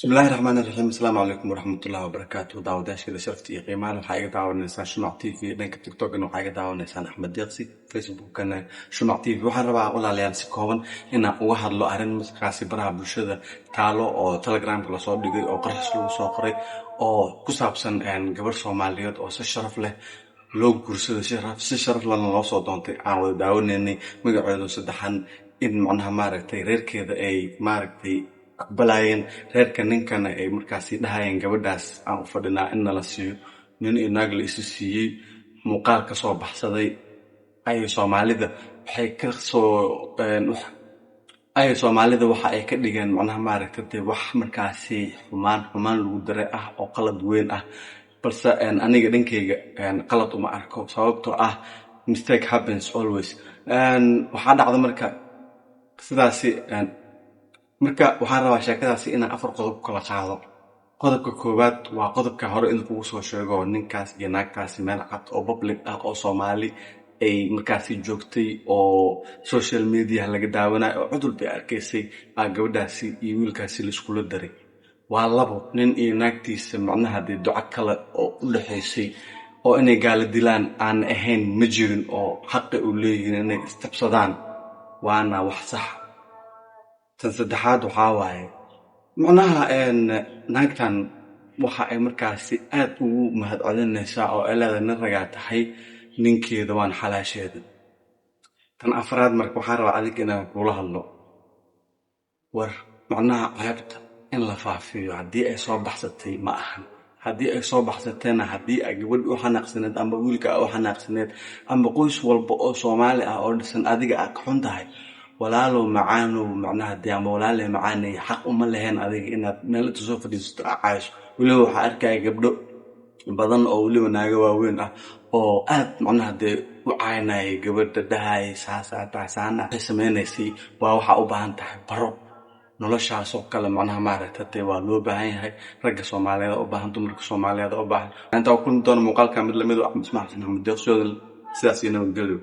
Bismillahi raxmaani raxiim. Asalaamu calaykum waraxmatullahi wabarakaatu. Daawadayaashada sharafta iyo qiimaha, waxaa iga daawanaysaan Shumac TV. Dhanka TikTokna waxaa iga daawanaysaan Axmed Deeqsi, Facebookana Shumac TV. Waxaan rabaa, walaalayaal, si kooban inaan uga hadlo arrin markaasi baraha bulshada taalo oo Telegramka lasoo dhigay oo qarxis lagu soo qoray oo ku saabsan gabar Soomaaliyeed oo si sharaf leh loo guursaday, si sharaf lehna loo soo doontay, aan wada daawanaynay magaceedu saddexan, in macnaha maaragtay reerkeeda ay maaragtay aqbalayeen, reerka ninkana ay markaasi dhahayeen gabadhaas aan u fadhinaa in nala siiyo. Nin iyo naag la isu siiyey, muuqaal ka soo baxsaday ayay Soomaalida waxay kasoo ayay Soomaalida waxa ay ka dhigeen macnaha maaragtay dee wax markaasi xumaan xumaan lagu daray ah oo qalad weyn ah. Balse aniga dhankeyga qalad uma arko, sababtoo ah mistake happens always. Waxaa dhacda marka sidaasi. Marka waxaan rabaa sheekadaasi inaan afar qodob kala qaado. Qodobka koowaad waa qodobka hore in kugu soo sheego: ninkaas iyo naagtaasi meel cad oo public ah oo Soomaali ay markaasi joogtay oo social media laga daawanayo oo cudur bay arkaysay aa gabadhaasi iyo wiilkaasi laiskula daray. Waa labo, nin iyo naagtiisa macnaha dee duco kale oo u dhexaysay oo inay gaala dilaan aan ahayn ma jirin, oo xaqi u leeyihiin inay istabsadaan, waana wax sax. Tan saddexaad waxaa waaye macnaha naagtan waxa ay markaasi aad ugu mahadcelinaysaa oo ay leedahay nin ragaa tahay, ninkeeda waan xalaasheeda. Tan afraad, marka waxaan rabaa adiga inaan kula hadlo. War macnaha ceebta in la faafiyo haddii ay soo baxsatay ma ahan. Haddii ay soo baxsatayna, haddii ay gabadh u xanaaqsaneed amba wiilka u xanaaqsaneed amba qoys walba oo Soomaali ah oo dhisan adiga aad ka xun tahay, walaalow macaanow, macnaha dee ama walaaley macaaney, xaq uma leheen adiga inaad meel inta soo fadhiisato aa caayso. Weliba waxaa arkaya gabdho badan oo weliba naago waaweyn ah oo aad macnaha dee u caynayay gabadha, dhahayay saasaa tahay, saana waxay sameynaysay. Waa waxaa u baahan tahay baro noloshaasoo kale. Macnaha maaragta dee waa loo baahan yahay, ragga Soomaaliyeed u baahan, dumarka Soomaaliyeed u baahan. Intaa kulmi doona muuqaalka mid lamid ah, Axmed Ismail Xasan Axmed Deeqsoodan, sidaas iyo nabadgelyo.